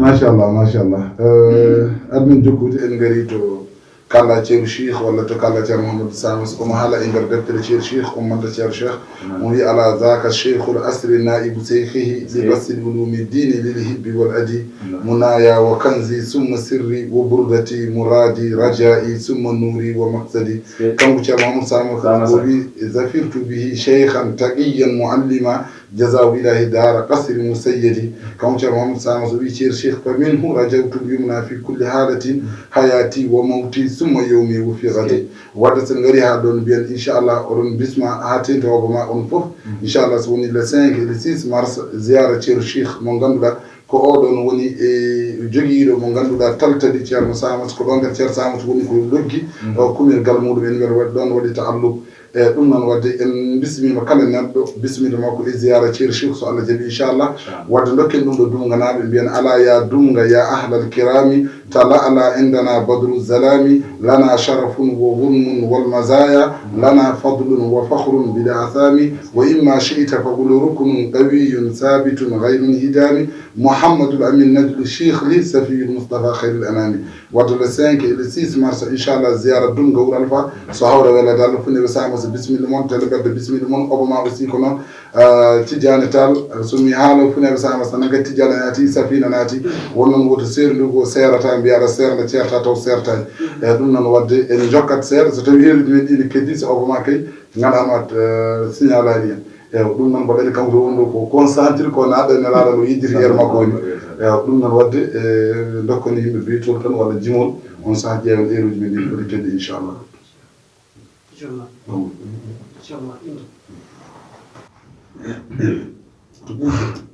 Machallah, machallah. Eh, aɗa min jokkude en ngari to kala ceeru Cheikh, walla to kala ceeru Mouhamadou Samas, omo haala e nder deftere ceeru Cheikh, omo manta ceeru Cheikh. Naam. Omo wiya: "Ala zaka cheikhul asri naibu seykhihi, li Sey- bastil ulumi dini lil hibbi wal adi. Naam. Munaya wa kanzi summa sirri wa burdati muradi rajai summa nuri wa maqsadi." Sey- Kanko ceeru Mouhamadou Samas, Samas. O wi: "Zafirtu bihi cheikhan taqiyan muallima, jazahu ilahi dara qasri musayyadi." Kanko ceeru Mouhamadou Samas o wi ceeru Cheikh: "Fa minhu rajawtu yumna fi kulli halatin, hayati wa mawti summa yawmi wa fi ghadi." Wadde sen ngari ha ɗon mbiyen inchallah oɗon bisma ha tengti hoɓe ma on fof. Inchallah so woni le cinq et le six mars, ziyara ceeru Cheikh mo ganduɗa ko oɗon woni e jogiiɗo mo ganduɗa taltadi ceerno Samas, ko ɗon kadi ceerno Samas woni ko loggi o kumirgal muɗum en mbeɗa waɗi ɗon waɗi taalluq. E ɗum noon wadde en bismima kala neɗɗo bismilla makko e ziyara ceeru Cheikh so Allah jaɓi inchallah. Inchallah. Wadde dokken ɗum ɗo Dunganaaɓe mbiyen: "Ala ya Dunga ya ahlal kirami, tala'ala indana badru zalami, lana sharafun wa ghunmun wal mazaya, lana fadlun wa fakhrun bila asami, wa imma shi'ta fa qul ruknun qawiyyun sabitun ghayrun hidami, Muhammadul Amin najlu Cheikh li safiyul Mustafa khayril anami." Wadde le cinq et le six mars inchallah ziyara Dunga Wuro Alfa, so hawra wela dal fune ɓe sama so bismilla mon tele ɓedde bismilla mon obo ma aussi ko noon. Ah, Tijjani Tall, so mi haala funeeɓe Samas tan, kadi Tijjani naati, Safina naati, won noon woto seerndu ko seerata, mbiya aɗa seernda, ceerta taw seertaani. Eyi, ɗum noon wadde en jokkat seeɗa, so tawi heeruji men ɗi ne keddi, so obo ma kay, nganndaa ma, eh, signalani en. Eyi, ɗum noon mbaɗani kanko wonɗo ko concentré ko naatɗo e nelaaɗo no yejjiti heure makko woni. Eyi, ɗum noon wadde, eh, dokkani yimɓe biytol tan walla jimol, on saha ƴeewen heeruji men ɗi foti keddi, inchallah.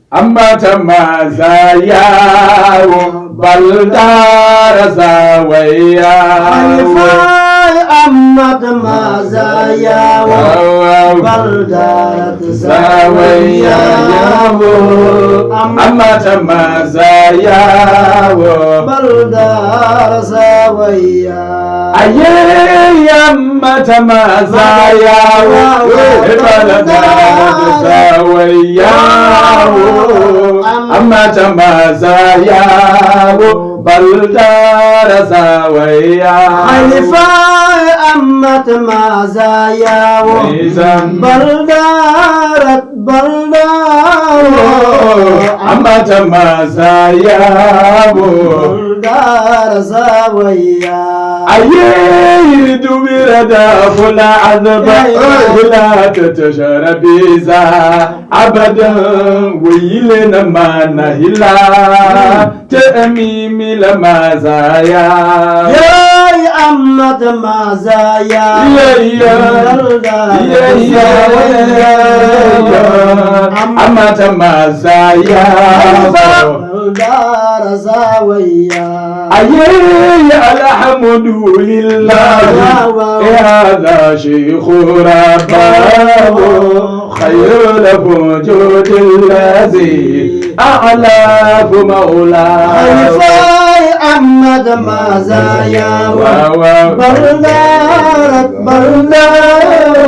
Amma tamma zayawo baldara zawaya. Halifai amma tamma zayawo baldara zawaya. Amma tamma zayawo baldara zawaya. Aye, amma tamma zayawo, e baldara zawayawo. Amma tamma zayawo, baldara zawaya. Halifai amma tamma zayawo, Nizam. Baldara Baldara. Amma tamma zayawo. Baldara zawaya. Aye, duwira da fula azaba. Hey. Fula ta tashara biza. Abadan wayile na mana hila. Te mi mi la mazaya. Yay amma tamma zayawo. Yay, yay. Baldara zawaya. Amma tamma zayawo. Baldara zawaya. Aye, alhamdulillah. Wow, wow. Ya da sheikhu rabbahu. Khayru lahu judil ladhi. A'lafu maula. Halifai amma tamma zayawo. Wow, wow. Baldara, baldara.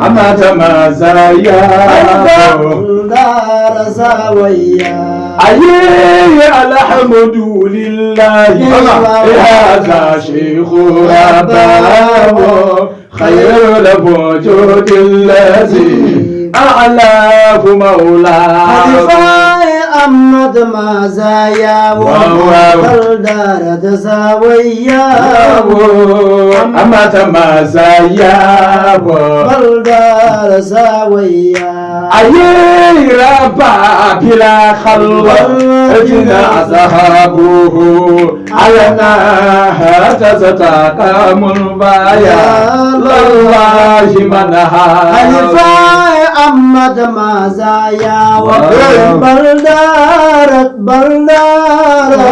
Amma tamma zayawo. Halifai baldara zawaya. Aye, alhamdulillah. Wow. Hadha sheikhu rabbahu. Khayru lwujudi alladhi a'lahu mawlahu. Halifai amma tamma zayawo. Wow, wow. Baldara zawaya. Wow. Amma tamma zayawo. Baldara zawaya. Aye, rabba bila khalwa. Tina zahabuhu. Alana hata zata kamun baya. Lallahi manaha. Halifai amma tamma zayawo. Wow. Baldara, baldara.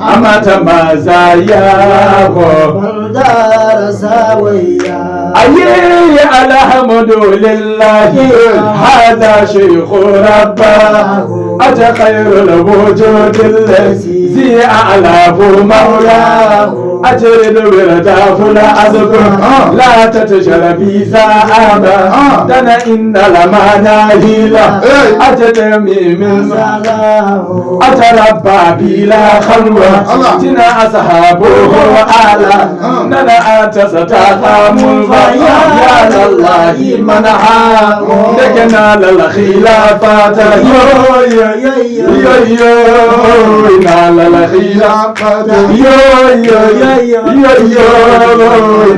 Amma tamma zayawo. Baldara zawaya. Aye, alhamdulillah. Hadha sheikhu rabbahu. Ata khayru lwujudi alladhi a'lahu mawlahu. Ajrid wirda fula azkur. Ah. La tatashar biza aba. Ah. Dana inna la manahila. Hey. Ajid mi min. Azalahu. تربى بلا خلوة. الله. تنا أصحابه وآلا. آه. ننا أنت ستقام الفتى. يا لله من ها. لكنا للخلافات. يو، يو، يو، يو، يو. نال الخلافات. يو، يو، يو، يو، يو.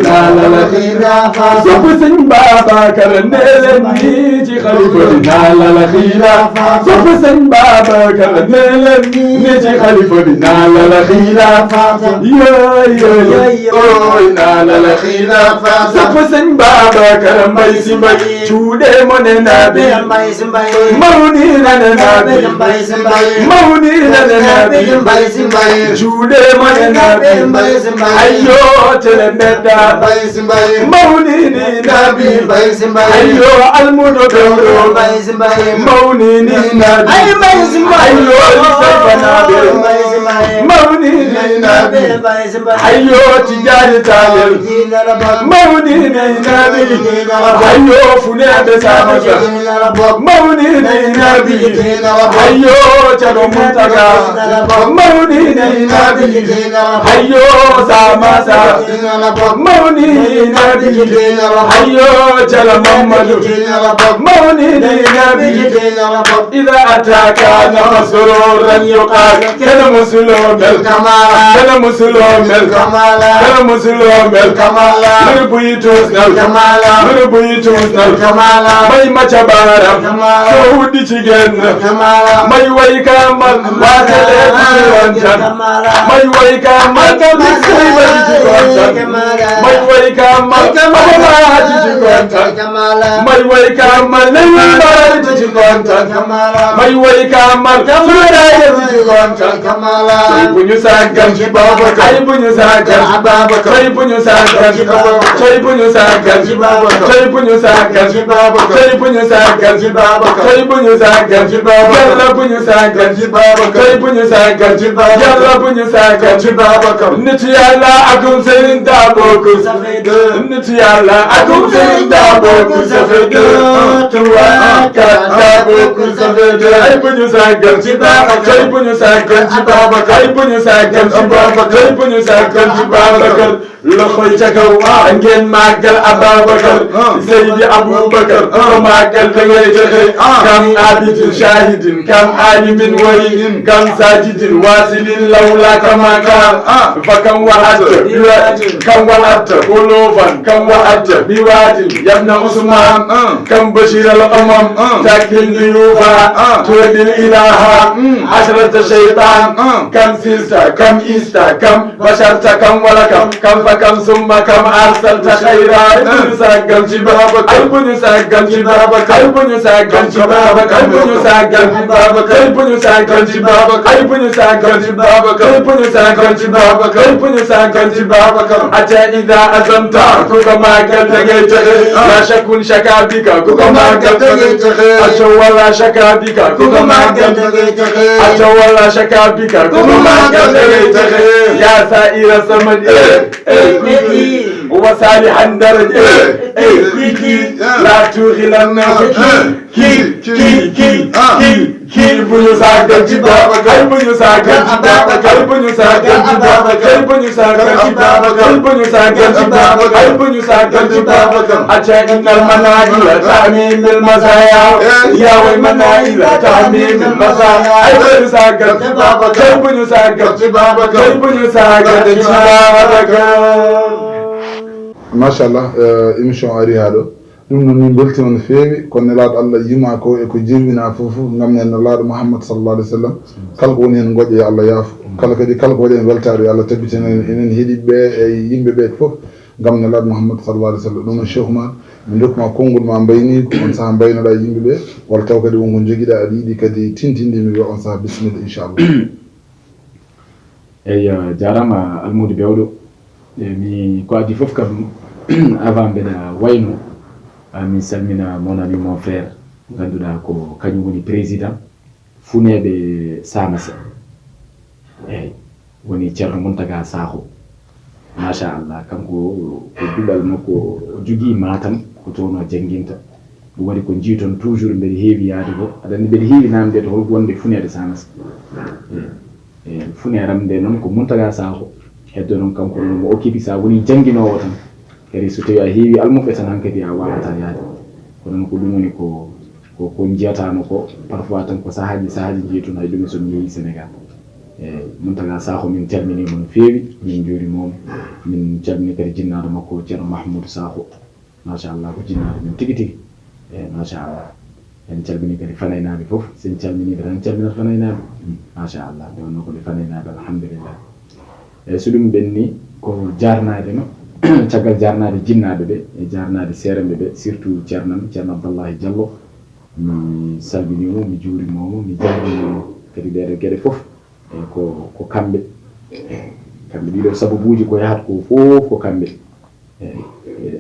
نال الخلافات. Sopp Sëñ Babacar ne leen nii ci xalifa bi naa la la xilaafa. Sopp Sëñ Babacar ne leen nii ci xalifa bi naa la la xilaafa. Yooy, yooy, yooy, naa la la xilaafa. Sopp Sëñ Babacar Mbay Si Mbay. Cuuɗe mo ne nabi. Mbay Si Mbay. Mawni na ne nabi. Mbay Si Mbay. Mawni na ne nabi. Mbay Si Mbay. Cuuɗe mo ne nabi. Mbay Si Mbay. Ayyo tele mbedda. Mbay Si Mbay. Mawni ni nabi. Mbay Si Mbay. Ayyo almudo dawdo. Mbay Si Mbay. Mawni ni nabi. Ay Mbay Si Mbay. Ayyo lisay banabe. Mbay Si Mbay. Mawni ni nabi. Mbay Si Mbay. Ayyo tijani talel. Mawni ni nabi. Ayyo fune be sabata. Mawni ni nabi. Ayyo calo muntaga. Mawni ni nabi. Ayyo samasa. Mawni ni nabi. Ayyo cala Muhammadu. Mawni ni nabi. Ida ataka na masruran yuqal. Kana musulomel. Kana musulomel. Kana musulomel. Nuru buyi tusnal. Nuru buyi tusnal. Mai mace bara. So hudi cigen. Mai wai kamal. Wata da wancan. Mai wai kamal. Sai ba ci wancan. Mai wai kamal. Ba ci wancan. Mai wai kamal. Mai wai kamal. Mai wai kamal. Mai wai kamal. Sai bu ñu sàggan ci Babacar. Sai bu ñu sàggan ci Babacar. Sai bu ñu sàggan ci Babacar. Sai bu ñu sàggan ci Babacar. Sai bu ñu sàggan ci Babacar. Sai bu ñu sàggan ci Babacar. Sai bu ñu sàggan ci Babacar. Yàlla bu ñu sàggan ci Babacar. Sai bu ñu sàggan ci Babacar. Yàlla bu ñu sàggan ci Babacar. Nit Yàlla ak Serigne Dabo. Ça fait deux. Nit Yàlla ak Serigne Dabo. Ça fait deux. Trois, quatre, Dabo. Ça fait deux. Sai bu ñu sàggan ci Babacar. Sai bu ñu sàggan ci Babacar. Sai bu ñu sàggan ci Babacar. Sai bu ñu sàggan ci Babacar. Loxoy ca kaw. Ngeen màggal Ababacar. Seydi Aboubacar. Ko màggal da ngay texe. Kam abidin shahidin. Kam alimin wariin. Kam sajidin wasilin lawla kama kan. Fa kam wa atta. Kam wa atta. Quluban. Kam wa atta. Biwadin. Yabna Usman. Kam bashir al umam. Takil duyufa. Tuwadil ilaha. Ashrata shaytan. Kam silta. Kam ista. Kam basharta. Kam wala kam. Kam fa kam summa kam arsalta khayra. Ay bu ñu sàggan ci Babacar. Ay bu ñu sàggan ci Babacar. Ay bu ñu sàggan ci Babacar. Ay bu ñu sàggan ci Babacar. Ay bu ñu sàggan ci Babacar. Ay bu ñu sàggan ci Babacar. Ay bu ñu sàggan ci Babacar. Ay bu ñu sàggan ci Babacar. Ata ida azamta. Ku ko màggal da ngay texe. La shakun shaka bika. Ku ko màggal da ngay texe. Ata wala shaka bika. Ku ko màggal da ngay texe. Ata wala shaka bika. Ku ko màggal da ngay texe. Ya sa'ira samad. Eh, eh, eh. Wa salihan daraj. Eh, eh, eh. La tuxilanna. Kii, kii, kii, kii, kii, kii bu ñu sàggan ci Babacar. Ay bu ñu sàggan ci Babacar. Ay bu ñu sàggan ci Babacar. Ay bu ñu sàggan ci Babacar. Ay bu ñu sàggan ci Babacar. Ay bu ñu sàggan ci Babacar. Aca innal manahila tamimil masaya. Yaa way manahila tamimil masaya. Ay bu ñu sàggan ci Babacar. Ay bu ñu sàggan ci Babacar. Ay bu ñu sàggan ci Babacar. Machallah, eh, émission ari haa ɗo. Ɗum noon min mbeltima no feewi, ko nelaaɗo Allah yima ko e ko jirwina fof, ngam nen nelaaɗo Muhammad sallallahu alaihi wasallam. Kala ko woni heen ngoƴa yo Allah yaafo. Kala kadi, kala ko waɗi en weltaare yo Allah tabbitin en, enen heɗiiɓe ɓe e yimɓe ɓe fof, ngam nelaaɗo Muhammad sallallahu alaihi wasallam. Ɗum noon Cheikh Oumar, min ndokkuma konngol ma mbayni ko on saha mbaynoɗa yimɓe ɓe, walla taw kadi wonko jogiɗa aɗa yiɗi kadi tintinde yimɓe ɓe on saha, bisimilla inchallah. Eyyi, jaaraama Almuudo Bewɗo. E mi ko adii fof kam, avant mbeɗa wayno, ah, min salmina mon ami, mon frère, ngannduɗaa ko kañum woni président funeeɓe Samasa. Eyyi, woni Ceerno Muntaga Sakho. Machallah, kanko ko duɗal makko o jogii Matam, ko toon o jannginta. Ɗum waɗi ko njiiton toujours mbeɗa heewi yaade ko. Aɗa anndi mbeɗa heewi naamndeede hol wonde funeede Sanas. E, e funeeram nde noon ko Muntaga Sakho. Heddo noon kanko noon mo okkipi sa woni jannginoowo tan. Kadi so tawii a heewi almuɓɓe tan hankadi a waawataa yaade. Ko noon ko ɗum woni ko, ko, ko njiyataano ko parfois tan ko sahaaji, sahaaji njiiton hay ɗum so mi yehii Sénégal. E, Muntaga Sakho min calminii mo no feewi, min njuuriima mo. Min calminii kadi jinnaaɗo makko Ceerno Mahmoud Sakho. Machallah, ko jinnaaɗo men tigi tigi. E, machallah. En calminii kadi fanaynaaɓe fof. So en calminii ɓe tan, en calminat fanaynaaɓe. Machallah. Nde wonnoo ko ɓe fanaynaaɓe, alhamdulillah. E, so ɗum ɓenni, ko jaarnaade no, caggal jaarnaade jinnaaɓe ɓe, e jaarnaade seeremɓe ɓe, surtout ceernam, Ceerno Abdallahi Diallo. Mi salminii mo, mi juuriima mo, mi jaarniima mo. Kadi ɗeeɗo geɗe fof, e, ko, ko kamɓe. E, kamɓe ɗiɗo sababuuji ko yahata ko fof ko kamɓe. E, e,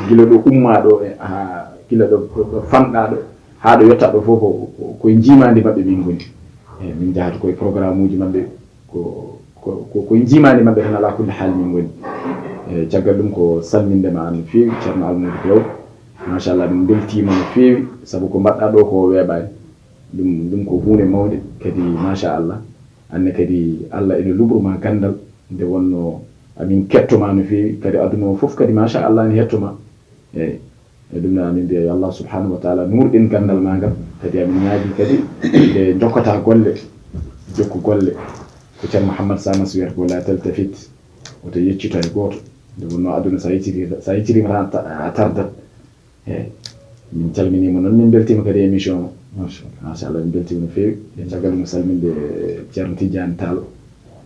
gila ɗo ummaa ɗo, e, haa gila ɗo, ɗo, ɗo fanɗaa ɗo, haa ɗo yettaa ɗo fof ko, ko, ko e njiimaandi maɓɓe min ngoni. E, min njahata ko e programme uji maɓɓe, ko, ko, ko, ko e njiimaandi maɓɓe tan alaa kulli haal min ngoni. E, caggal ɗum ko salminde ma no feewi, Ceerno Almuudu Bew. Machallah, min mbeltiima no feewi, sabu ko mbaɗɗaa ɗo ko weeɓaani. Ɗum, ɗum ko huunde mawnde, kadi machallah. Aan ne kadi Allah ene luɓru ma ganndal, nde wonnoo amin ketto ma no feewi, kadi aduna o fof kadi machallah ene hetto ma. Eeyi. E ɗum noon, amin mbiya yo Allah subhanahu wa taala nuurɗin ganndal ma ngal. Kadi amin ñaagii kadi nde njokkataa golle, jokku golle. Ko Ceerno Mouhammad Samas wiyata ko la taltafit, woto yeccito hay gooto. Nde wonnoo aduna so a yecciti, so a yeccitiima tan a ta-, a tardat. Eeyi. Min calminiima noon, min mbeltiima kadi e émission o. Machallah. Machallah, min mbeltiima no feewi. E caggal ɗum salminde Ceerno Tidiane Tall.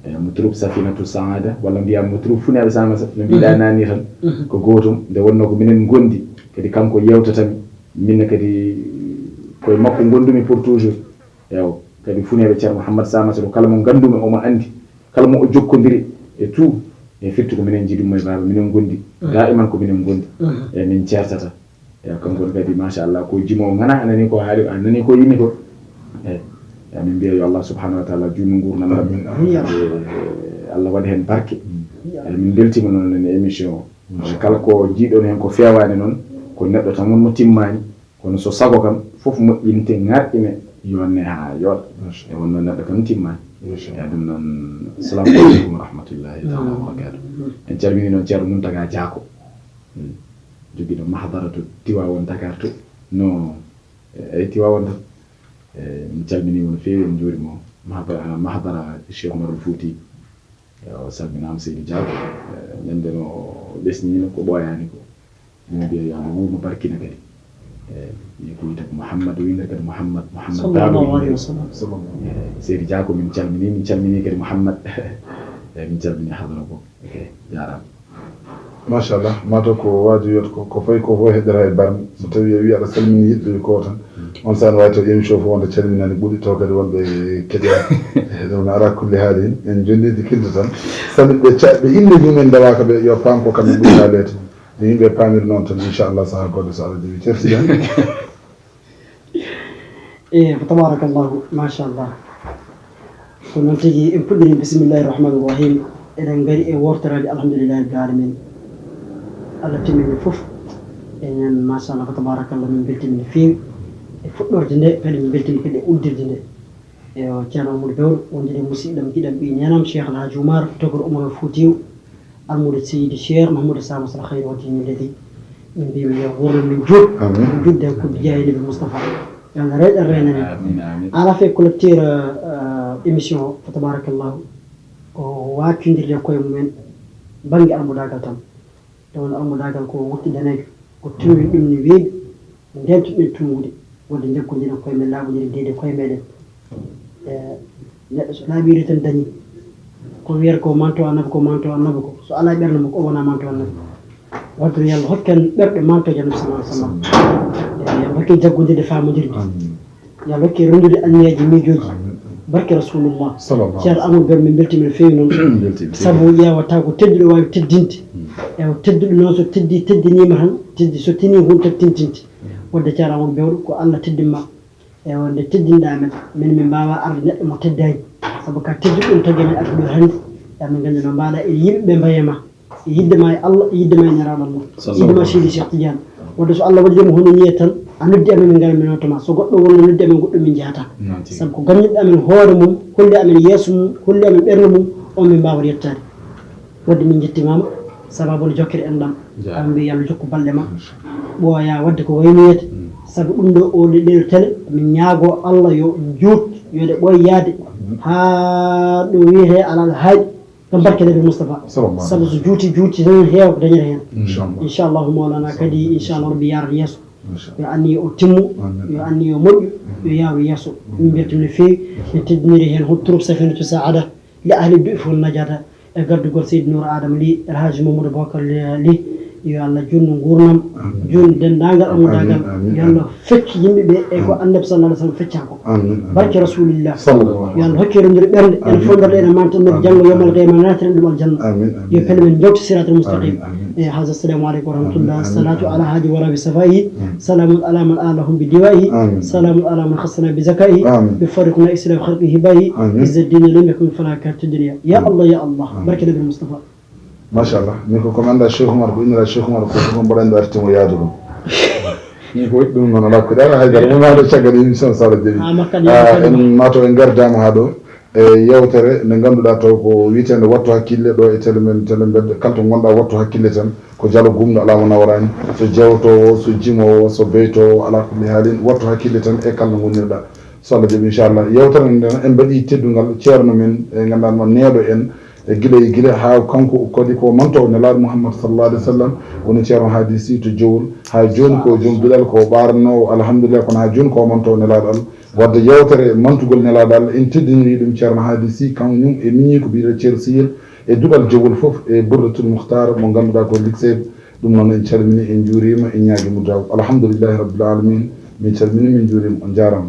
E, mo troupe Safinatu Saada, walla mbiyaa mo troupe Funeeɓe Samasa, no mbiɗaa naani tan, ko gootum, nde wonnoo ko minen ngondi, kadi kanko yeewtatami, min ne kadi koye makko ngondumi pour toujours. Eewa, kadi Funeeɓe Ceerno Mouhammad Samasa, ko kala mo nganndumi, omo anndi, kala mo o jokkondiri e tout, e firti ko minen njiɗummo e baaba, minen ngondi, daiman ko minen ngondi, e min ceertata. Eewa, kanko ne kadi, machallah, ko jimoowo ŋanaa, a nanii ko haali, a nanii ko yimmi ko. Eeyi, eewa, min mbiya yo Allah subhanahu wa taala juutnu nguurndam maɓɓe. Amin, amin. E, Allah waɗa heen barke. Eeyi, min mbeltiima noon e émission o. Machallah. Kala ko njiiɗon heen ko feewaani noon, ko neɗɗo tan won mo timmaani, kono so sago kam, fof moƴƴinte, ŋarƴine, yonne haa yooɗa. Machallah. E wonno neɗɗo kam timmaani. Machallah. Eeyi, ɗum noon, assalamu aleykum wa rahmatullahi taala wa barakatuh. En calminii noon Ceerno Muntaga Diako. Hmm. Jogiiɗo mahdara to Tiwaawan Dakar to. No, e, e Tiwaawan tan. E, min calminii mo no feewi, en njuuriima mo. Mahdara, mahdara Cheikh Omarul Fouti. E, o salminaama Seydi Diaw. E, ñande no o ɓesniino ko ɓooyaani ko. Min mbiya yo Allah wuurnu barkina kadi. E, ni ko wiyata ko Mouhammad, o winndata kadi Mouhammad, Mouhammad Baaba sallallahu alayhi wa sallam. E, Seydi Diaw ko min calminii, min calminii kadi Mouhammad. E, min calminii hadara fof. Ok, jaaraama. Machallah, mataw ko waaju wiyata ko, ko fayi ko fof heɗɗata e barmi. So tawii a wii aɗa salmini yiɗɓe ko tan, on saan waawi taw émission fof wonde calminaani ɓuri, taw kadi wonɓe keɗiyaani. Eeyi, ɗum no ala kulli haali, en jonndiidi kilde tan. Sabi ɓe ca-, ɓe innde mum en ndewaaka ɓe, yo paam ko kamɓe ɓuri haaleede. Nde yimɓe paamiri noon tan, inchallah, sahaa goɗɗo so Allah jaɓi. Ceerti tan. E, fa tabarakallahu, machallah. Ko noon tigi, en puɗɗirii, bismillahi rahmani rahim. Eɗen ngari e wortoraade, alhamdulillahi rabbil alamin. Allah timmini fof. E ñaan, machallah, fa tabarakallah, min mbeltiima no feewi e fuɗɗorde nde, kadi min mbeltiima kadi e uddirde nde. E o Ceerno Amadou Bewɗo, wondude e musidɗo am, giɗo am, ɓiy neenam, Cheikh El Hadj Oumar, tokor Oumar Foutiyou, Almuudo Seydi Cheikh Mahamadou Samasal Khayri wa Dini Ladi. Min mbiimi yo wurno min juut. Amin. Min juutde e kuddi jaayi Nabi Mustafa. Yo Allah reeɗe reenanen. Amin, amin. À la fin clôture, euh, émission o, fa tabarakallahu, ko waacundirde koye mumen bannge almudaagal tan. Nde won almudaagal ko wokki daneejo, ko tunwi ɗum ne weeɓi, ndeentuɗen tunwude, wonde njaggondiren koye men, laaɓondiren deede koye meɗen. E, neɗɗo so laaɓiri tan dañi. Ko wiyata ko manto annabi, ko manto annabi ko. So alaa ɓernde makko, o wonaa manto annabi. Wadde yo Allah hokken ɓerɗe mantooje annabi sallallahu alaihi wasallam. E, yo Allah hokken jaggondirde, faamondirde. Amin. Yo Allah hokke renndude anniyeeji, miijooji. Amin. Barke Rasulullah. Sallallahu alaihi wasallam. Ceerno Amadou Bari, min mbeltiima no feewi noon. Min mbeltiima. Sabu ƴeewata ko tedduɗo waawi teddinde. Mm. Ewa, tedduɗo noon so teddi, teddiniima tan, teddi so tinii huunde tan tintinte. Mm. Wadde Ceerno Amadou Bewɗo, ko Allah teddinma. Ewa, nde teddinɗaa men, min min mbaawaa arde neɗɗo mo teddaani. Sabu ka tedduɗo ɗum tagi men artude hannde. Ya min nganndi no mbaaɗaa e yimɓe mbaye ma. Yidde ma e Allah, yidde ma e Nelaaɗo Allah. Sallallahu. Yidde ma Seydi Cheikh Tidiane. Wadde so Allah waɗi ɗum hono nii tan, A noddi amen, min ngara, min nodda ma. So goɗɗo wonno noddi amen goɗɗo, min njahata. Sabu ko gannuɗo amen hoore mum, holli amen yeeso mum, holli amen ɓernde mum, on min mbaawata yettaade. Wadde min njettimaama, sababu no jokkere enɗam. Amin mbi yo Allah jokku balɗe ma. Ɓooya wadde ko waynoyeede. Sabu ɗum ɗo, o ɗeɗel tele, min ñaago Allah yo juut, yo ɗe ɓooy yaade. Haa ɗo wiyetee alal haaɗi. Ɗum barke Nabi Mustafa. Sabu so juuti, juuti tan heewa ko dañata heen. Inchallahu Mawlana kadi, inchallah Rabbi yarat yeeso. Yo anniya o timmu, yo anniya o moƴƴu, yo yaaru yeeso. Min mbeltima no feewi, min teddiniri heen hol troupe Safinatu Saada, li ahli du'fi wan najata, e gardugol Seydi Nour Adama Ly, El Hadji Mamadou Bocar Ly, yo Allah juutnu nguurndam, juutnu denndaangal almudaagal, yo Allah feccu yimɓe ɓe e ko Annabi sallallahu alaihi wasallam fecca ko. Barke Rasulillah. Yo Allah hokke rendude ɓernde, ene fondorde, ene mantanno janngo yawmal qiyama, naatiren ɗum aljanna. Yo pele men njawti siratal mustaqim. E haza, assalamu aleykum wa rahmatullah. Salatu ala hadi warabi safai. Salamun ala man alahum bi diwai. Salamun ala man khassana bi zakai. Bi fariqna isra khalqi hibai. Izza dini lam yakun fala kati dunya. Ya Allah, ya Allah. Barke Nabi Mustafa. Machallah, min ko ko mi annda Cheikh Oumar, ko innira Cheikh Oumar, ko ko mbaɗa annda arti mo yaadu ɗum. Min ko waɗi ɗum noon, alaa ko ɗaɗa haydara, mo maɗo caggal émission so Allah jaɓi. Ah, makka ni. Ah, en mato en gardaama haa ɗo e yewtere nde ngannduɗaa taw ko wiyeteende Wattu Hakkille ɗo e télé men, télé mbedda, kala to ngonɗaa wattu hakkille tan, ko jalo gumɗo alaa mo nawraani, so jewtoowo, so jimoowo, so beytoowo, alaa kulli haalin, wattu hakkille tan e kala no ngonirɗaa. So Allah jaɓi, inchallah, yewtere nde en mbaɗi teddungal ceerno men, e ngannduɗaa mo neeɗo en, e gila e gila haa kanko kadi ko manto Nelaaɗo Muhammad sallallahu alaihi wasallam, woni Ceerno Haadi Sy to Jowol. Haa jooni ko joom duɗal, ko ɓaaranoowo, alhamdulillah, kono haa jooni ko manto Nelaaɗo Allah. Wadde yewtere mantugol Nelaaɗo Allah, en teddiniri ɗum Ceerno Haadi Sy, kañum e miñi ko mbiyetee Ceerno Siyel, e duɗal Jowol fof, e Burdatul Mukhtar mo ngannduɗaa ko Likseed. Ɗum noon en calmini, en njuuriima, en ñaagi mo duwaaw. Alhamdulillahi Rabbil Alamin. Min calmini, min njuuriima, on njaaraama.